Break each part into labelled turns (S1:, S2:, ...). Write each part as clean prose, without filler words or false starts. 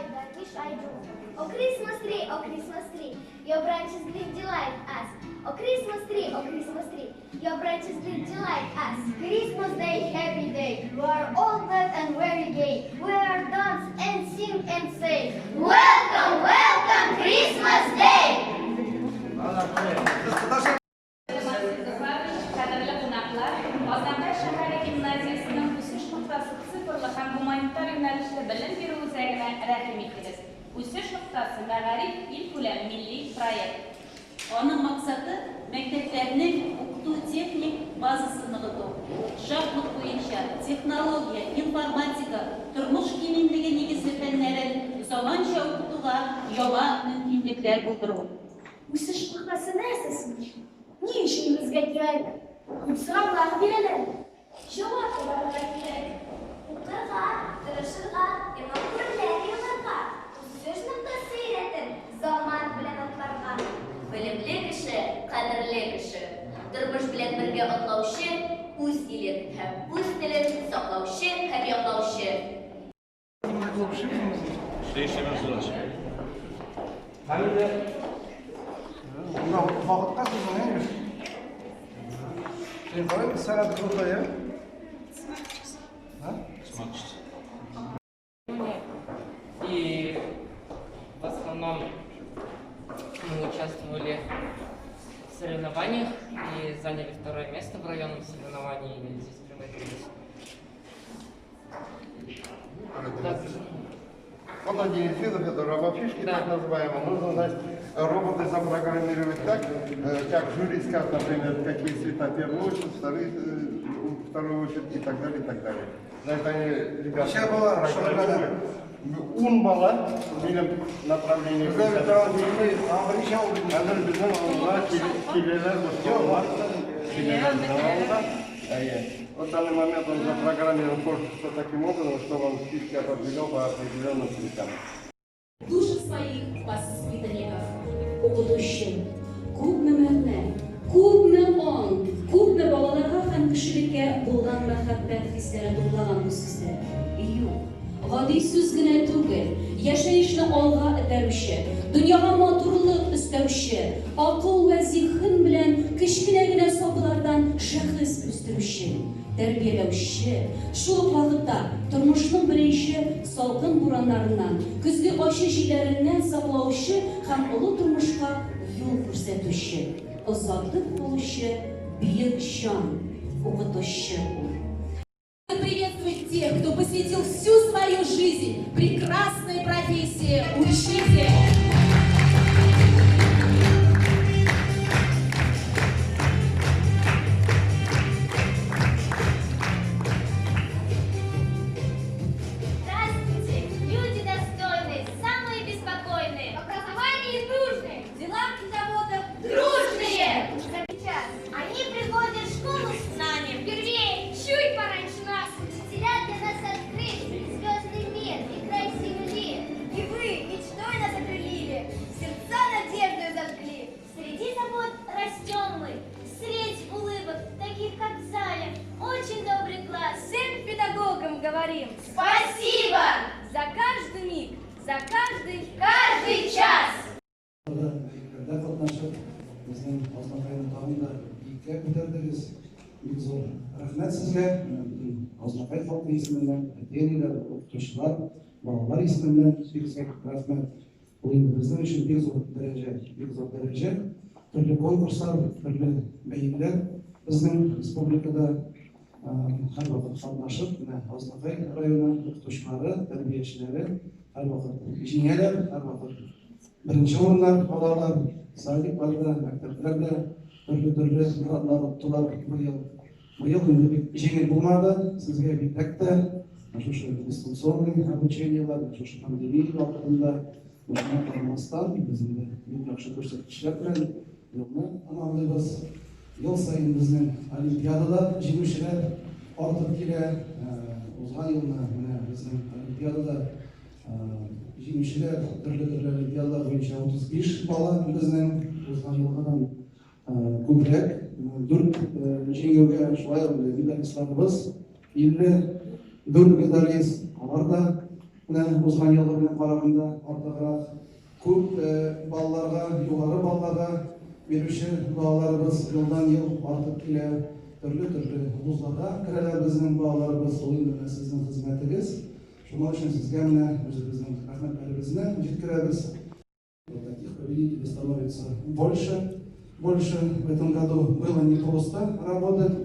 S1: I wish I do. Oh Christmas tree, oh Christmas tree, your branches green delight us. Oh Christmas tree, oh Christmas tree, your branches green delight us.
S2: Christmas Day, happy day. We are all glad and very gay. We are dance and sing and say,
S1: Welcome, welcome Christmas Day!
S3: Кадерле кунаклар, Азнакай шәһәре гимназиясенең Үсеш ноктасы цифрлы һәм гуманитар юнәлешле белем бирү үзәгенә рәхим итегез. Үсеш ноктасы, мәгариф илкүләм милли проект.
S4: Аның максаты, мәктәпләрнең укыту-техник базасын ныгыту, шахмат буенча, технология, информатика, тормыш иминлеге нигезле фәннәрен заманча укытуга яңа мөмкинлекләр булдыру.
S1: Үсеш ноктасы нәрсә соң? Ни өчен безгә кирәк? Күп сораулар бирәләр. Җавап табарга кирәк. Укырга, тырышырга, яңа үрләр яуларга. Үсеш ноктасы өйрәтер заман белән атларга.
S5: Белемле кеше, кадерле кеше. Тормыш белән бергә атлаучы, үз илен һәм үз телен саклаучы һәм яклаучы.
S6: Вакытка сезнең әйме? Син карай, сәгать крутая. А?
S7: И в основном мы участвовали в соревнованиях и заняли второе место в районном соревновании здесь проводились. Также
S6: Вот один из видов, это робофишки,
S7: Да.
S6: так называемые. Нужно, значит, роботы запрограммировать так, как жюри скажет, например, какие цвета первую очередь, вторую очередь и так далее, и так далее. Значит, они, ребята,
S8: Еще была
S6: программируют. Ун бала, минем направление. Хәзер безнең авылга киләләр, балалар. Киләләр безнең авылга. Әйе. Вот в данный момент он запрограммирован творчество таким образом, чтобы он списки определял по определенным цветам.
S9: Души своих воспитанников. Укытучы, күпме мәгънә, күпме аң, күпме балаларга һәм кешелеккә булган мәхәббәт хисләре туплаган бу сүздә. Юк, гади сүз генә түгел, яшәешне алга этәрүче, дөньяга матурлык өстәүче, акыл вә зиһен белән кечкенә генә сабыйлардан шәхес үстерүче, тәрбияләүче, шул ук вакытта тормышның беренче салкын бураннарыннан, көзге ачы җилләреннән саклаучы һәм олы тормышка юл күрсәтүче, озатып калучы бөек җан, укытучы ул.
S10: Приветствовать тех, кто посвятил всю свою жизнь прекрасной профессии учителя.
S1: Здравствуйте, люди достойные, самые беспокойные. Образование нужны, в делах и заботах дружные. Сейчас они приходят в школу с нами. Первее, чуть пораньше нас. Учителя для нас открыли звездный мир и край земли.
S2: И вы мечтой нас окрылили, сердца надеждой зажгли.
S1: Среди забот растем мы, средь улыбок, таких как в зале. Очень добрый класс.
S2: Всем педагогам говорим
S1: Спасибо!
S2: за каждый миг, за каждый,
S1: Каждый час!
S8: Бәйгеләрдә катнашып, безнең Азнакайны тагын да биеккә күтәрдегез. Бик зур рәхмәт сезгә. Менә бөтен Азнакай халкы исеменнән, әти-әниләр, укытучылар, балалар исеменнән бик зур рәхмәт. Бу инде безнең өчен бик зур дәрәҗә, бик зур дәрәҗә. Төрле конкурслар, төрле бәйгеләр безнең республикада һәрвакыт катнашып, менә Азнакай районы укытучылары, тәрбиячеләре һәрвакыт җиңәләр, һәрвакыт беренче урыннар алалар. Садикларда, мәктәпләрдә төрле-төрле наградлар оттылар быел. Быел инде бик җиңел булмады, сезгә бигрәк тә шушы дистанционный обучениелар, шушы пандемия вакытында шуңа карамастан, без инде бик яхшы күрсәткечләр белән елны тәмамлыйбыз. Ел саен безнең олимпиадада җиңүчеләр артып килә. Узган елны менә безнең олимпиадада җиңүчеләр төрле-төрле олимпиадалар буенча 35 бала безнең узган елгыдан күбрәк, 4 җиңүгә, шулай ук медалистларыбыз 54 медалист, алар да Менә узган елгы белән караганда артыграк. Күп балларга, югары балларга бирүче балаларыбыз елдан-ел артып килә. Төрле-төрле вузларга керәләр безнең балаларыбыз. Ул инде менә сезнең хезмәтегез. Шуның өчен сезгә менә үзебезнең рәхмәтләребезне җиткерәбез. Вот таких победителей становится больше. Больше в этом году было непросто работать.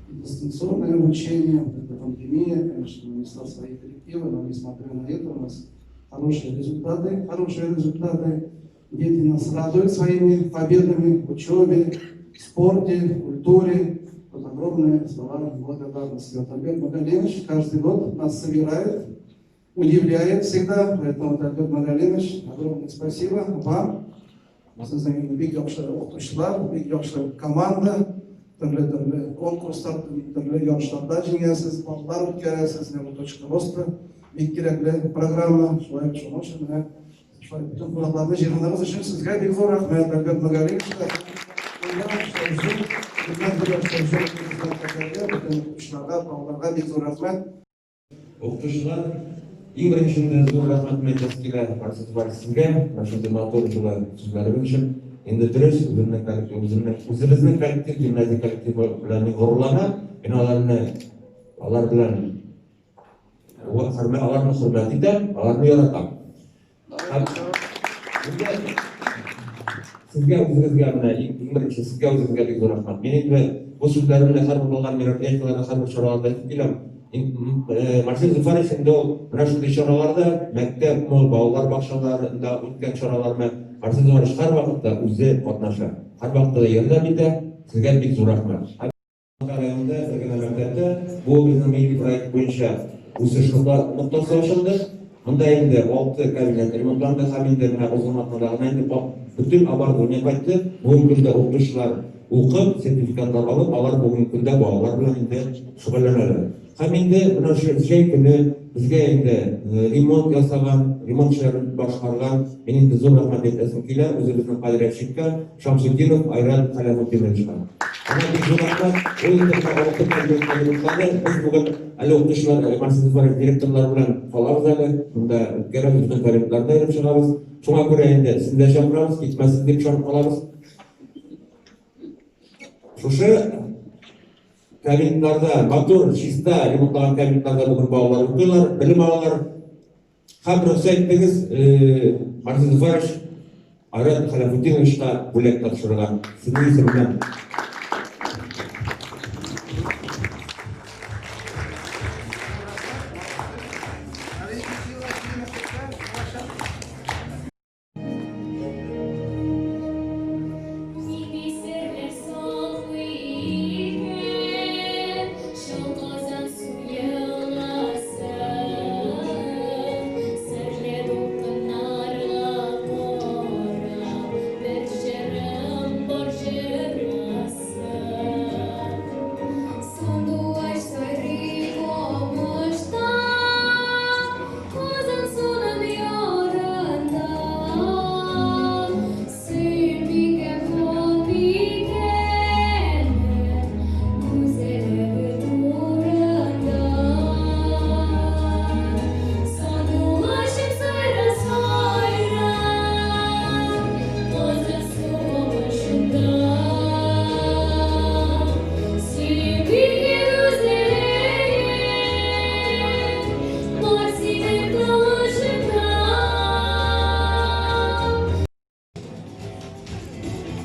S8: Дистанционное обучение, вот эта пандемия, конечно, внесла свои коррективы, но несмотря на это у нас хорошие результаты, хорошие результаты. Дети нас радуют своими победами в учебе, в спорте, в культуре. Вот огромные слова благодарности. Вот Альберт Магалевич каждый год нас собирает, удивляет всегда. Поэтому, вот, Альберт Магалевич, огромное спасибо вам. Сезнең инде бик яхшы укытучылар, бик яхшы команда, төрле-төрле конкурслар, төрле ярышларда җиңәсез, баллар үткәрәсез, менә бу Точка роста бик кирәкле программа. Шулай ук шуның өчен менә шулай бөтен кунакларны җыйганыгыз өчен сезгә бик зур рәхмәт, Альберт Магалевич. Бөтен укытучыларга, балаларга бик зур рәхмәт.
S11: Укытучылар, иң беренче инде зур рәхмәтемне әйтәсе килә Марсит Вальс сезгә, менә шундый матур җылы сүзләрегез өчен. Инде дөрес, үземнең коллектив, үземнең, үзебезнең коллектив, гимназия коллективы белән мин горурланам. Мин аларны, алар белән аларны хөрмәт итәм, аларны яратам. Һәм инде сезгә үзегезгә менә иң беренче сезгә үзегезгә бик зур рәхмәт. Мин инде бу сүзләремне һәрбер булган мероприятиеләрдә, һәрбер чараларда әйтеп киләм. Марсель Зөфәрович инде ул менә шундый чараларда, мәктәпме, балалар бакчаларында үткән чаралармы, Марсель Зөфәрович һәрвакытта үзе катнаша, һәрвакытта да ярдәм итә. Сезгә бик зур рәхмәт. Районда бер генә мәктәптә бу безнең милли проект буенча үсеш ноктасы ачылды. Монда инде алты кабинет ремонтланды һәм инде менә узган атнада гына инде бөтен оборудование кайтты. Бүгенге көндә укытучылар укып, сертификатлар алып, алар бүгенге көндә балалар белән инде шөгыльләнәләр. Һәм инде менә шушы җәй көне безгә инде ремонт ясаган, ремонт эшләрен башкарган, мин инде зур рәхмәт әйтәсем килә үзебезнең подрядчикка Шамсутдинов Айрат Хәләфутдиновичка. Аңа бик зур рәхмәт. Ул инде менә алты кабинетны ремонтлады. Без бүген әле укытучылар, Марсель Зөфәров директорлар белән калабыз әле. Монда үткәрәбез, бөтен кабинетларны әйләнеп чыгабыз. Шуңа күрә инде сезне дә чакырабыз, китмәссез дип ышанып калабыз. Шушы Кабинетларда матур, чиста ремонтланган кабинетларда бүген балалар укыйлар, белем алалар. Һәм рөхсәт итегез, Марсель Зөфәрович, Айрат Хәләфутдиновичка бүләк тапшырырга. Сезнең исемнән.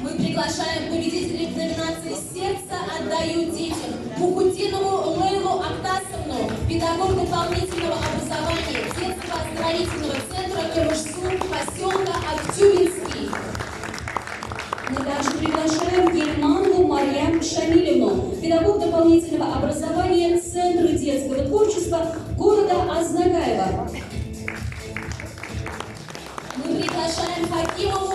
S10: Мы приглашаем победителей в номинации «Сердце отдаю детям» Мухутдинову Лейлу Актасовну, педагог дополнительного образования детского оздоровительного центра Камышсу поселка Актюбинский.
S9: Мы также приглашаем Гельманову Марьям Шамилевну, педагог дополнительного образования Центра детского творчества города Азнакаево.
S10: Мы приглашаем Хакимову